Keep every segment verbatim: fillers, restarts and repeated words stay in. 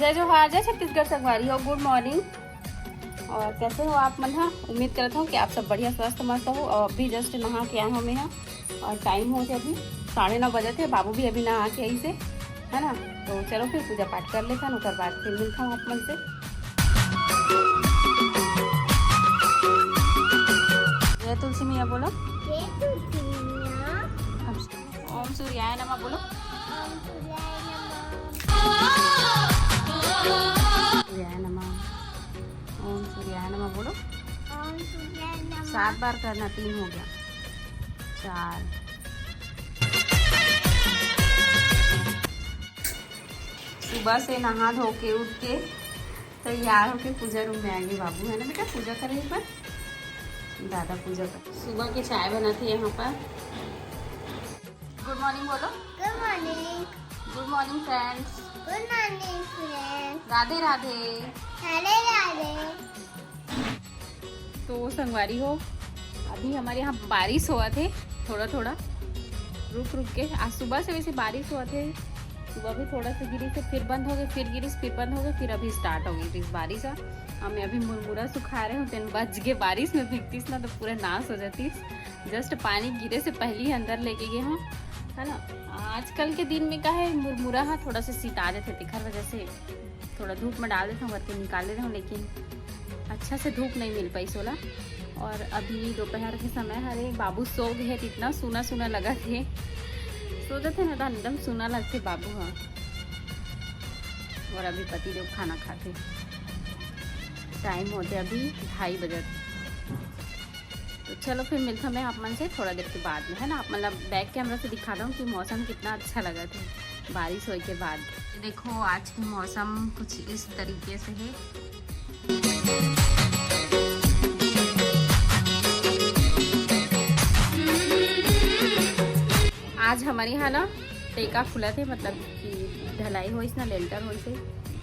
जय जोहार, जय छत्तीसगढ़ संगवारी हो, गुड मॉर्निंग। और कैसे हो आप मन हा? उम्मीद करत हो कि आप सब बढ़िया, स्वस्थ, मस्त हो। और अभी जस्ट नहा के आए हो मैं हा, और टाइम हो गया अभी साढ़े नौ बजे थे। बाबू भी अभी नहा के आई से, है ना। तो चलो फिर पूजा पाठ कर लेथन, ओकर बाद फिर मिलता हूँ आप मन से। जय तुलसी मैया बोलो। जय तुलसी मैया। ओम सूर्याय नमः बोलो। ओम सूर्याय नमः। सूर्याय नमः। ओम सूर्याय नमः बोलो। ओम सूर्याय नमः। सात बार करना, तीन हो गया, चार। सुबह से नहा धो के उठ के तैयार होके पूजा रूम में आ गए बाबू, है ना बेटा? पूजा करे एक बार, दादा पूजा कर। सुबह के चाय बनाते हैं यहाँ पर। गुड मॉर्निंग बोलो। गुड मॉर्निंग। गुड मॉर्निंग फ्रेंड्स। गुड मॉर्निंग फ्रेंड्स। राधे राधे। राधे राधे। तो संगवारी हो, अभी हमारे यहाँ बारिश हुआ थे थोड़ा थोड़ा, रुक रुक के। आज सुबह से वैसे बारिश हुआ थे, सुबह भी थोड़ा सा गिरी से फिर बंद हो गए, फिर गिरी से फिर बंद हो गए, फिर अभी स्टार्ट हो गई थी बारिश। हम अभी मुरमुरा सुखा रहे हो, तेन बच गए, बारिश में भीगतीस ना तो पूरा नाश हो जातीस। जस्ट पानी गिरे से पहले ही अंदर लेके गए हम, है ना। आजकल के दिन में का है, मुरमुरा हा थोड़ा सा सिता जाते, तेखर वजह से थोड़ा धूप में डाल देता हूँ करके निकाल लेता हूँ, लेकिन अच्छा से धूप नहीं मिल पाई सोला। और अभी दोपहर के समय हरे, बाबू सो गए हैं, तो इतना सूना सूना लगा थे, सो जाते ना तो एकदम सूना लगते बाबू। हाँ, और अभी पति देव खाना खाते, टाइम होते अभी ढाई बजे। तो चलो फिर मिलता मैं आप मन से थोड़ा देर के बाद में, है ना। आप मतलब बैक कैमरा से दिखा दूँ कि मौसम कितना अच्छा लगा था बारिश होए के बाद। देखो आज के मौसम कुछ इस तरीके से है। आज हमारे यहाँ ना टेका खुला थे, मतलब कि ढलाई होइस ना, लेंटर होइस है,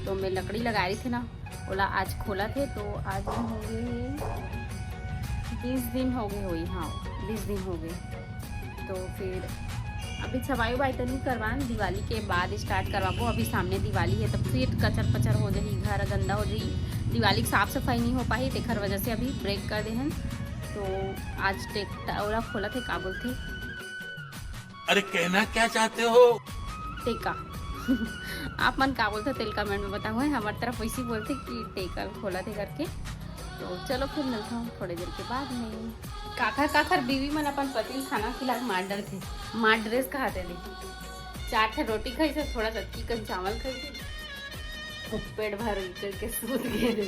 तो मैं लकड़ी लगा रही थी ना, ओला आज खोला थे, तो आज हो गए बीस दिन हो गए होई, हाँ, बीस दिन हो गए। तो फिर अभी छवाई उबाई तो नहीं करवान, दिवाली के बाद स्टार्ट करवाबो। अभी सामने दिवाली है, तो फिर कचर पचर हो जाही, घर गंदा हो जाही, दिवाली की साफ सफाई नहीं हो पाही, तेखर वजह से अभी ब्रेक कर दे हन। तो आज टेक ओला खोला थे, का बोलते? अरे कहना क्या चाहते हो? टेका। आप मन का बोलते तेल कमेंट में बताओ, है हमारे तरफ वैसे ही बोलते कि टेका खोला थे करके। तो चलो फिर मिलता हूँ थोड़े देर के बाद में। काखर काखर बीवी मन अपन पति ल खाना खिला के मार डरथे, मार ड्रेस कहाते नहीं। चार ठे रोटी खाई से, थोड़ा सा चिकन चावल खाई से, खूब पेट भर करके सूत गए रे।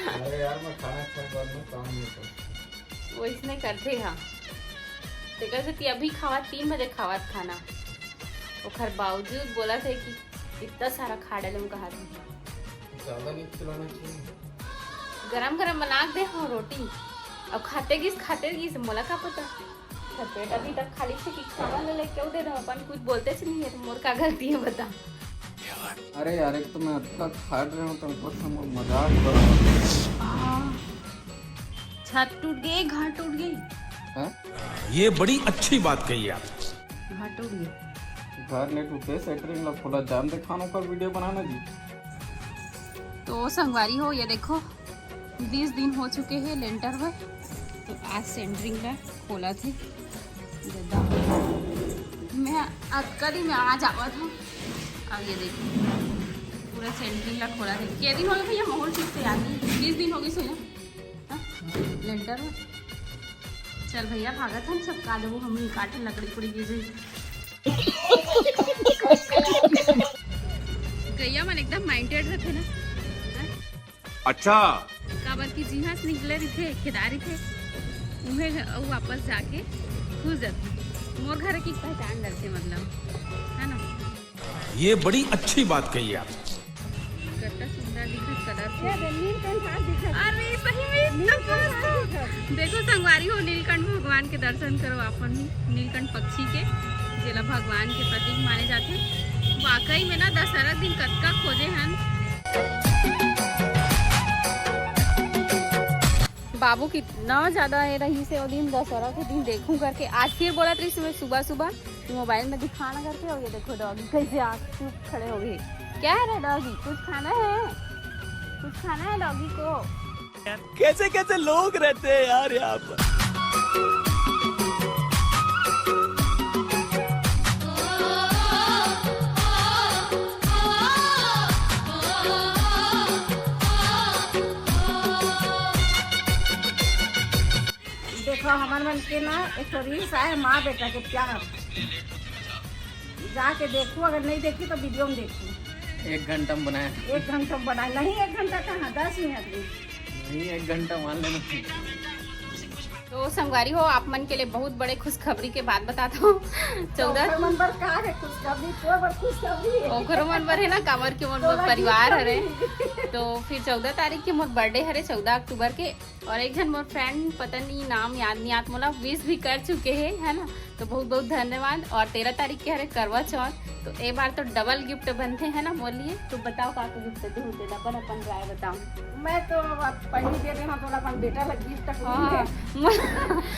अरे यार, मैं खाना खाए के बाद में काम नहीं करता। वो इसने करते हा। तेकर से ती अभी खावा, तीन बजे खावा खाना। ओखर बावजूद बोला थे कि इतना सारा खा डाले, हम कहा थे। ज्यादा नहीं खिलाना चाहिए। गरम गरम बना के दे हो रोटी, अब खाते गिस, खाते गिस, मोला का पता। अच्छा, पेट अभी तक खाली से कि खावा ले ले क्यों दे दो, अपन कुछ बोलते से नहीं है, तो मोर का गलती है बता। अरे यार, एक तो मैं अतका खा रहे हूँ, तुमको से मजाक कर। आ, छत टूट गई, घर टूट गई। हैं? ये बड़ी अच्छी बात कही आप। घर टूट गई। घर नहीं टूटे, सेंटरिंग ला खोला, जान दे खानों का वीडियो बनाना जी। तो संगवारी हो, ये देखो, बीस दिन हो चुके हैं लेंटर बर, तो आज सेंटरिंग ला खोला थे। दादा, मैं अतका दिन में आज आवा था। अब ये देखो, पूरा सेंटरिंग ला खोला थे। के दिन हो गए भैया, माहौल ठीक से याद नहीं, बीस दिन हो गए सोया। हाँ? लेंटर में। चल भैया, भागत हम सब का देबो, हम ही काटन लकड़ी पड़ी गिर जाई। गैया मन एकदम माइंडेड रहते ना। हाँ? अच्छा। काबर कि जिहाँ से निकले रहिथे, खेदा रहिथे, उहे घ-, अउ वापस जाके घुस जाथे। मोर घर की पहचान डरथे, मतलब, है ना? ये बड़ी अच्छी बात कही आप। कत्ता सुंदर दिखत कलर से। ये दे नीलकंठ आज दिखत। अरे सही में एकदम मस्त। देखो संगवारी हो, नीलकंठ भगवान के दर्शन करो अपन भी, नीलकंठ पक्षी के, जेला भगवान के प्रतीक माने जाथे। वाकई में ना दशहरा दिन कतका खोजे हन। बाबू कितना ज्यादा ये रही से वो दिन, दशहरा के दिन देखूं करके। आज फिर बोला रही सुबह सुबह सुबह मोबाइल में दिखाना करके, और ये देखो डॉगी कैसे आँख चुप खड़े हो गए। क्या है रे डॉगी, कुछ खाना है? कुछ खाना है डॉगी को? कैसे कैसे लोग रहते हैं यार यहाँ पर। देखो, हमर मन के ना एक ठो रील्स आए, माँ बेटा के प्यार। जाके देखू, अगर नहीं देखी तो वीडियो में देखू। एक घंटा में बनाया। एक घंटा में बनाया। नहीं, एक घंटा कहाँ, दस मिनट में। नहीं, एक घंटा मान लेना। तो संगवारी हो, आप मन के लिए बहुत बड़े खुशखबरी के बात बताता हूँ। चौदह ओकर मन बर का है खुशखबरी? तोर बर खुशखबरी है। ओकरो मन बर है ना, काबर के मोर तोला परिवार gift हरे। भी। तो फिर चौदह तारीख के मोर बर्थडे हरे, चौदह अक्टूबर के। और एक झन मोर फ्रेंड, पता नहीं नाम याद नहीं आत मोला, विश भी कर चुके हैं, है ना। तो बहुत बहुत धन्यवाद। और तेरह तारीख के हरे करवा चौथ, तो ए बार तो डबल गिफ्ट बनते हैं ना मोर लिए। तो बताओ का गिफ्ट देहू, तेला अपन अपन राय बताओ। मैं तो अब पहली दे देना, तोला अपन बेटा ला गिफ्ट हाँ।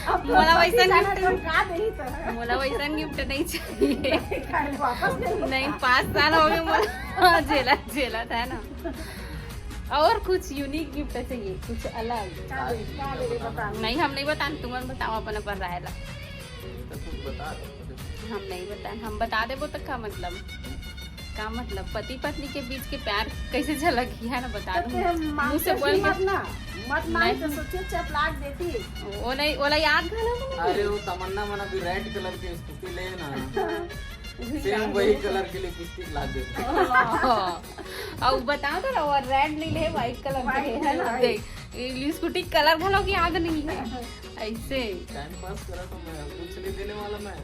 अब मोला वैसन गिफ्ट का देही तो मोला वैसन गिफ्ट नहीं चाहिए। वापस नहीं। नहीं, पाँच साल हो गए मोला झेला झेला था ना। और कुछ यूनिक गिफ्ट चाहिए, कुछ अलग। का दे, का दे रे, बता। नहीं, हम नहीं बतान, तुमन बताओ अपन अपन राय ला। तो कुछ बता दो। हम नहीं बतान, हम बता देबो तो का मतलब? का मतलब? पति पत्नी के बीच के प्यार कैसे झलकही, है ना, बता तो दो। ते हम मुंह से मांगते बोल ही के मत ना, मत मांग नहीं। तो सोचे चपलाक देती। वो नहीं, ओला याद घलो नहीं। अरे वो तमन्ना मन अभी रेड कलर के स्कूटी ले ना। सेम वही कलर के लिपस्टिक ला दे। और बताओ तो ना, वो रेड नहीं ले, व्हाइट कलर के है ना। देख, ये स्कूटी कलर घलो की याद नहीं है। ऐसे टाइम पास करा तो मैं कुछ नहीं देने वाला मैं।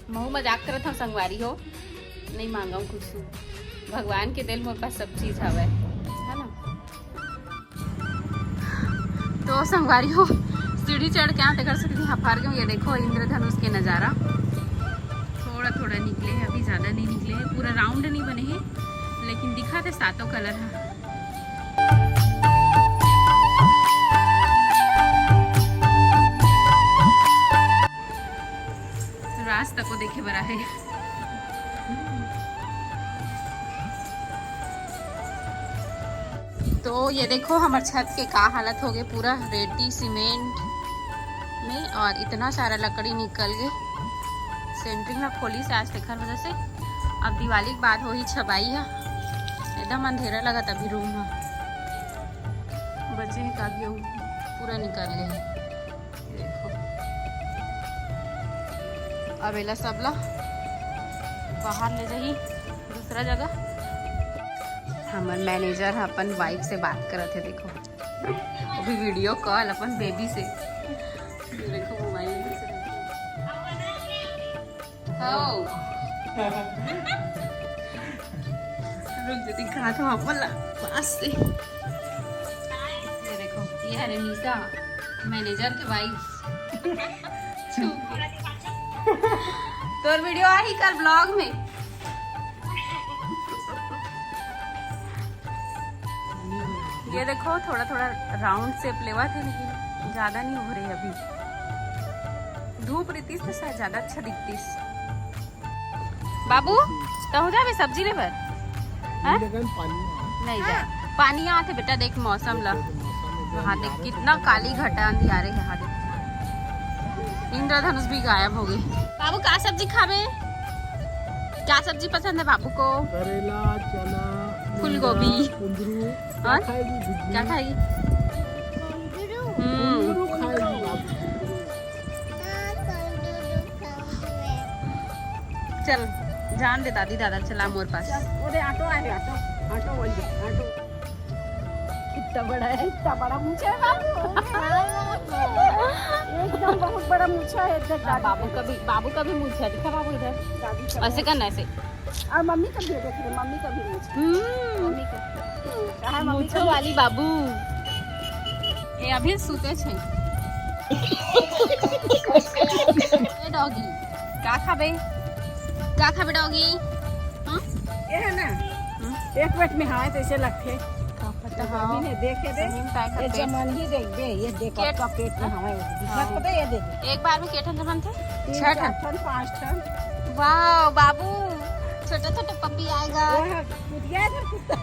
महू मजाक करत हूँ संगवारी हो, नहीं मांगा हूँ कुछ। भगवान के दिल मोर पास सब चीज हवे, है ना। तो संगवारी हो, सीढ़ी चढ़ के आते कर सकती हफार के। ये देखो इंद्रधनुष के नजारा, थोड़ा थोड़ा निकले है, अभी ज्यादा नहीं निकले है, पूरा राउंड नहीं बने है, लेकिन दिखा थे सातों कलर है। रास्ता को देखे बरा है। तो ये देखो हमर छत के का हालत हो गए, पूरा रेती सीमेंट में और इतना सारा लकड़ी निकल गए। सेंटरिंग ला खोली से आज तेखर वजह से। अब दिवाली के बाद वही छबाई है, एकदम अंधेरा लगत अभी रूम में। बचे हैं का अभी पूरा निकल गए। देखो, अब एला सबला बाहर ले जाही दूसरा जगह। हमर मैनेजर ह अपन वाइफ से बात करत हे, देखो, वो भी वीडियो कॉल अपन बेबी से। ये देखो, मोबाइल में से हो। रुक जा, दिखात हूँ आप मन ला पास से। ये देखो, ये हरे निशा, मैनेजर के वाइफ। छू के। तोर वीडियो आही कल ब्लॉग में। ये देखो, थोड़ा थोड़ा राउंड शेप लेवत हे, लेकिन ज्यादा नहीं उभरे अभी। धूप रहतीस तो शायद ज्यादा अच्छा दिखतीस। बाबू, कहूँ जाबे सब्जी लेबर? हाँ? लेकिन पानी नहीं जा, पानी आथे बेटा, देख मौसम ला। मौसम में हाँ, देख, अंधियारे कितना काली घटा अंधियारे है। हाँ, देख, इंद्रधनुष भी गायब हो गई। बाबू, का सब्जी खाबे? क्या सब्जी पसंद है बाबू को? करेला, चना, फूलगोभी। नींदा, कुंदरू। और? क्या खाएगी? भिंडी। क्या खाएगी? कुंदरू। हम्म। कुंदरू खाएगी बाबू। चल, जान दे दादी, दादा चला मोर पास। चल, वो दे ऑटो आए, ऑटो, ऑटो बोल दे, ऑटो। कितना बड़ा है, कितना बड़ा मूछा है बाबू। एकदम बहुत बड़ा मूछा है, देख हाँ, दादी। बाबू का भी, बाबू का भी मूछा दिखा बाबू इधर। दादी का ऐसे करना, ऐसे। और मम्मी का भी देख रहे, मम्मी का भी मूछा। हम्म। मम्मी का। कहाँ है मम्मी मूछो का? वाली बाबू। ए, अभी सूते छे। ए, डॉगी, का खाबे? का खाबे, डॉगी? हाँ? ये है ना? हम्म। एक मिनट में हाँ, तो ऐसे लगते। का पता, हाँ। अभी नहीं, देखे दे। सही में काय ये करते? जमन ही देख दे, ये देख, के- आपका पेट में हवा है। दिखा हाँ। पता है, ये देख। एक बार में के ठन जमन थे? तीन, छह चार ठन। ठन, पाँच ठन। वाह, बाबू। छोटा छोटा पपी आएगा। वो हाँ, कुतिया है ना कुत्ता।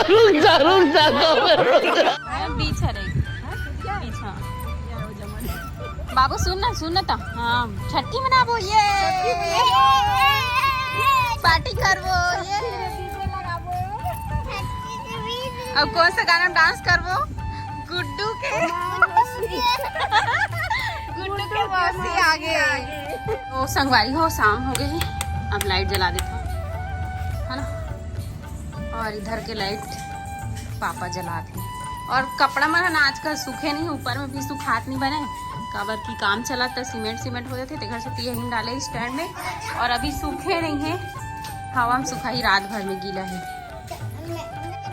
रुक जा, रुक जा, रुक जा। हाँ, बीच हरे। बीच, हाँ। बाबू सुन ना, सुन ना तो। हाँ, छट्ठी मनाबो, ये। पार्टी करबो, ये। अब कौन सा गाना डांस करबो? गुड्डू के। गुड्डू के मौसी आगे। तो संगवारी हो, शाम हो गई है, अब लाइट जला देता हूँ, है ना। और इधर के लाइट पापा जलात हे। और कपड़ा मन ह ना आजकल सूखे नहीं, ऊपर में भी सुखात नहीं बने, काबर की काम चलत त सीमेंट सीमेंट हो जाथे, तेकर सेती यहीं डाले स्टैंड में। और अभी सूखे नहीं है, हवा में सुखाही, रात भर में गीला है।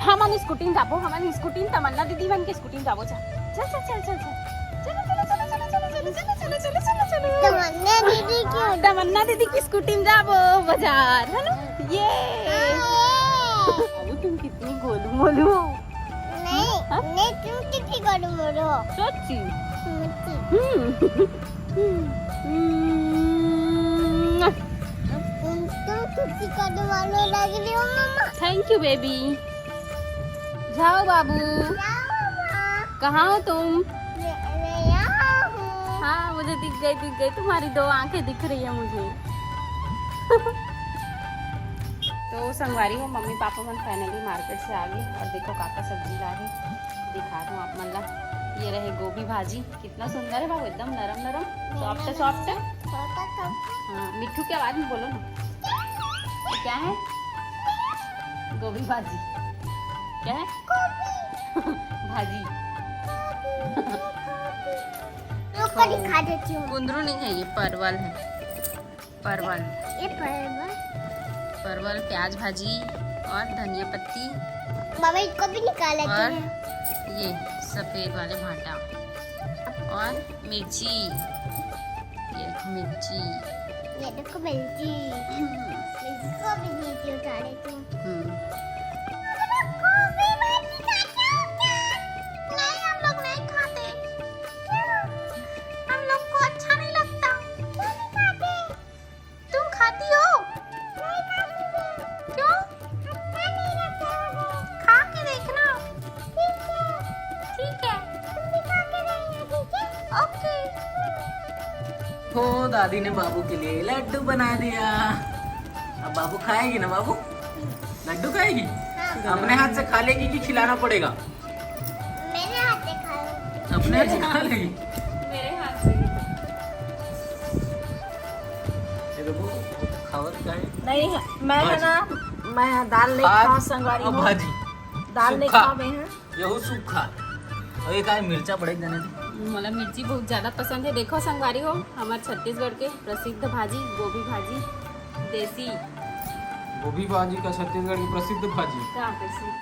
हमन स्कूटी में जाबो, हमन स्कूटी में, तमन्ना दीदी मन के स्कूटी में जाबो। चल चल चल चल चल चल। चलो चलो चलो चलो चलो चलो चलो चलो चलो चलो चलो। तमन्ना दीदी की तमन्ना दीदी की स्कूटी में जाबो बाजार, है ना? ये। बाबू तुम कितनी गोलू मोलू हो। नहीं, नहीं, तुम कितनी गोलू मोलू हो। सच्ची। सच्ची। हम्म। हम्म। तुम, तुम कितनी गोलू मोलू लग रही हो मम्मा। Thank you baby. जाओ बाबू। क्या हुआ? कहाँ हो तुम? मैं, मैं यहाँ हूँ। हाँ, मुझे दिख गई, दिख गई, तुम्हारी दो आंखें दिख रही है मुझे। तो संगवारी हो, मम्मी पापा मन फाइनली मार्केट से आ गए और देखो काका सब्जी ला है, दिखा दूँ आप मन ला। ये रहे गोभी भाजी, कितना सुंदर है बाबू, एकदम नरम नरम, सॉफ्ट सॉफ्ट। छोटा सा। हाँ, मिट्ठू की आवाज में बोलो ना, क्या है? गोभी भाजी। क्या है? भाजी। रुक कर दिखा देती हूँ। कुंदरू नहीं है, ये परवल है। परवल। ये परवल। परवल, प्याज भाजी और धनिया पत्ती बाबा इसको भी निकाल लेते और हैं। ये सफेद वाले भाटा और मिर्ची। ये देखो मिर्ची। ये देखो मिर्ची। इसको भी नीचे उठा लेती हूँ। हम्म। गोभी भाजी खाते हो क्या? नहीं, हम लोग नहीं खाते। क्यों? हम लोग को अच्छा नहीं लगता। क्यों नहीं खाते? तुम खाती हो? नहीं खाती। क्यों? अच्छा नहीं लगता मुझे। खा के देखना। ठीक है। ठीक है। तुम भी खा के देखना, ठीक है? ओके। हो, दादी ने बाबू के लिए लड्डू बना दिया। अब बाबू खाएगी ना बाबू? लड्डू खाएगी? अपने हाथ से खा लेगी कि खिलाना पड़ेगा? मेरे हाथ से खाओ। अपने हाथ से खा लेगी। मेरे हाथ से। ये देखो, खावत का है? नहीं, मैं है ना, मैं दाल नहीं भात खाओ संगवारी और हो। भाजी। दाल नहीं सूखा। खाओ मैं, हाँ। यहू सूखा। और ये का है? मिर्चा पड़े जाने दे। मोला मिर्ची बहुत ज्यादा पसंद है। देखो संगवारी हो, हमार छत्तीसगढ़ के प्रसिद्ध भाजी गोभी भाजी, देसी। गोभी भाजी का छत्तीसगढ़ की प्रसिद्ध भाजी। का प्रसिद्ध?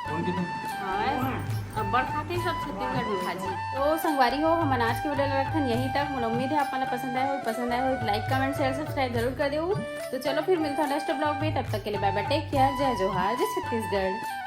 कौन की तुम? हाँ, अब्बड़ खाते हैं सब छत्तीसगढ़ में भाजी। तो संगवारी हो, हमन आज के वीडियो ला रखथन यहीं तक। मोला उम्मीद है आप मन ला पसंद आए हो, पसंद आए हो लाइक, कमेंट, शेयर, सब्सक्राइब जरूर कर देहू। तो चलो फिर मिलता हूँ नेक्स्ट ब्लॉग में, तब तक के लिए बाय बाय, टेक केयर, जय जोहार, जय छत्तीसगढ़।